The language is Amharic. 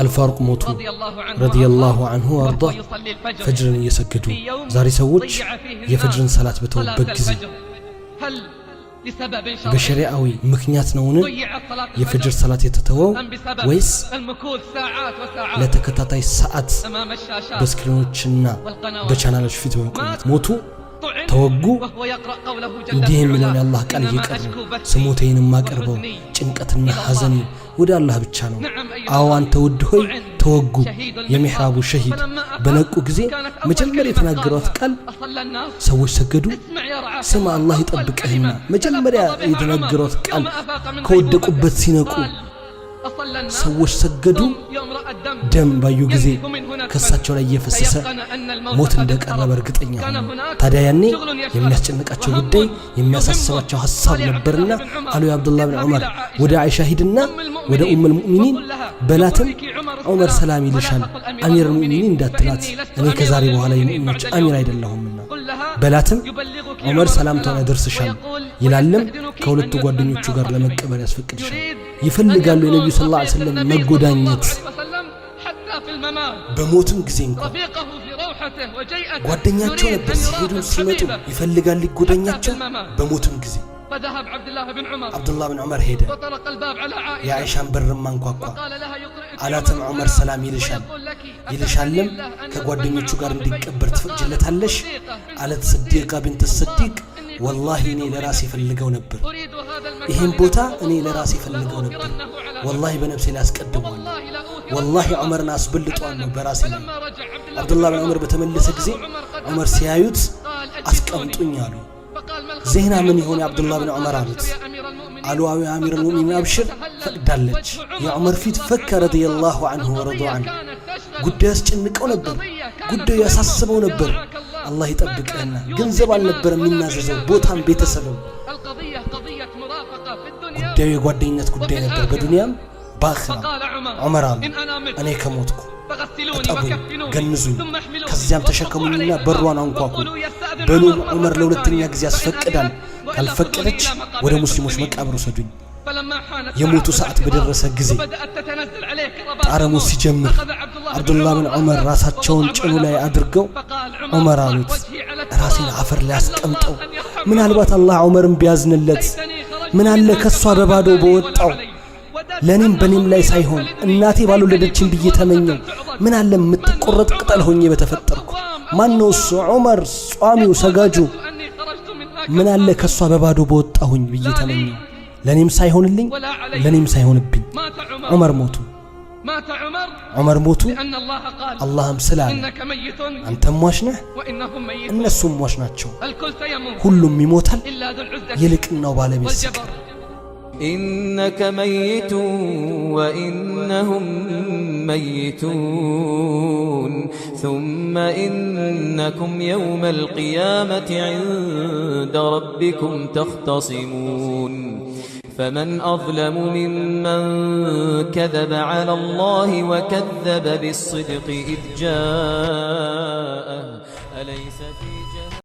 አልፋሩቅ ሞቱ رضي الله عنه وأرضاه ፈጅርን እየሰገዱ። ዛሬ ሰዎች የፈጅርን ሰላት በተውበት ጊዜ በሸሪዓዊ ምክንያት ነውን የፈጅር ሰላት የተተወው ወይስ ለተከታታይ ሰዓት በስክሪኖችና በቻናሎች ፊት በመቆየት ሞቱ? ተወጉ። እንዲህ የሚለውን የአላህ ቃል እየቀሩ ስሞቴን የማቀርበው ጭንቀትና ሐዘኔ ወደ አላህ ብቻ ነው። አዎ አንተ ውድ ሆይ ተወጉ። የሚሕራቡ ሸሂድ በነቁ ጊዜ መጀመሪያ የተናገሯት ቃል ሰዎች ሰገዱ። ስማ አላህ ይጠብቅህና መጀመሪያ የተናገሯት ቃል ከወደቁበት ሲነቁ ሰዎች ሰገዱ። ደም ባዩ ጊዜ ከእሳቸው ላይ እየፈሰሰ ሞት እንደቀረበ እርግጠኛ ሆኑ። ታዲያ ያኔ የሚያስጨንቃቸው ጉዳይ የሚያሳስባቸው ሐሳብ ነበርና አሉ የአብዱላህ ብን ዑመር ወደ አይሻ ሂድና ወደ ኡም ልሙእሚኒን በላትም ዑመር ሰላም ይልሻል፣ አሚር ልሙእሚኒን እንዳትላት እኔ ከዛሬ በኋላ የሙእሚኖች አሚር አይደለሁምና በላትም ዑመር ሰላምታውን ያደርስሻል ይላልም ከሁለቱ ጓደኞቹ ጋር ለመቀበር ያስፈቅድሻል። ይፈልጋሉ የነቢዩ ስ ላ ሰለም መጎዳኘት በሞትም ጊዜ እንኳ ጓደኛቸው ነበር። ሲሄዱ ሲመጡ ይፈልጋል ሊጎዳኛቸው በሞትም ጊዜ። አብዱላህ ብን ዑመር ሄደ፣ የአይሻን በርም አንኳኳ። አላትም ዑመር ሰላም ይልሻል ይልሻልም ከጓደኞቹ ጋር እንዲቀበር ትፈቅጅለታለሽ? አለት ስዲቃ ብንት ስዲቅ ወላሂ እኔ ለራሴ ፈልገው ነበር፣ ይህን ቦታ እኔ ለራሴ ፈልገው ነበር። ወላሂ በነፍሴ ላይ አስቀድመዋለሁ። ወላሂ ዑመርን አስበልጠዋለሁ በራሴ ላይ። አብዱላህ ብን ዑመር በተመለሰ ጊዜ ዑመር ሲያዩት አስቀምጡኝ አሉ። ዜና ምን ይሆን የአብዱላህ ብን ዑመር አሉት። አሉ አሚር ልሙእሚኒን አብሽር ፈቅዳለች። የዑመር ፊት ፈካ رضي الله عنه ورضوا عنه። ጉዳዩ ያስጨንቀው ነበር፣ ጉዳዩ ያሳስበው ነበር። አላህ ይጠብቅህና ገንዘብ አልነበረም የሚናዘዘው ቦታም ቤተሰብም። ጉዳዩ የጓደኝነት ጉዳይ ነበር በዱንያም በአኽራ። ዑመር አሉ እኔ ከሞትኩ እጠቡኝ፣ ገንዙኝ፣ ከዚያም ተሸከሙኝና በሯን አንኳኩ። በሉም ዑመር ለሁለተኛ ጊዜ ያስፈቅዳል። ካልፈቀደች ወደ ሙስሊሞች መቃብር ውሰዱኝ። የሞቱ ሰዓት በደረሰ ጊዜ ጣረሙ ሲጀምር አብዱላህ ብን ዑመር ራሳቸውን ጭኑ ላይ አድርገው ዑመር አሉት፣ ራሴን አፈር ላይ አስቀምጠው፣ ምናልባት አላህ ዑመርን ቢያዝንለት ምን አለ ከሷ በባዶ በወጣው ለእኔም በእኔም ላይ ሳይሆን እናቴ ባልወለደችን ብዬ ተመኘው። ምን አለ የምትቆረጥ ቅጠል ሆኜ በተፈጠርኩ። ማን ነው እሱ? ዑመር ጿሚው ሰጋጁ። ምን አለ ከሷ በባዶ በወጣሁኝ ብዬ ተመኘው። ለእኔም ሳይሆንልኝ ለእኔም ሳይሆንብኝ። ዑመር ሞቱ። ዑመር ሞቱ። አላህም ስላለ አንተም ሟች ነህ፣ እነሱም ሟች ናቸው፣ ሁሉም ይሞታል የልቅናው ባለቤት ሲቀር። إنك ميت وإنهم ميتون ثم إنكم يوم القيامة عند ربكم تختصمون فمن أظلم ممن كذب على الله وكذب بالصدق إذ جاءه أليس في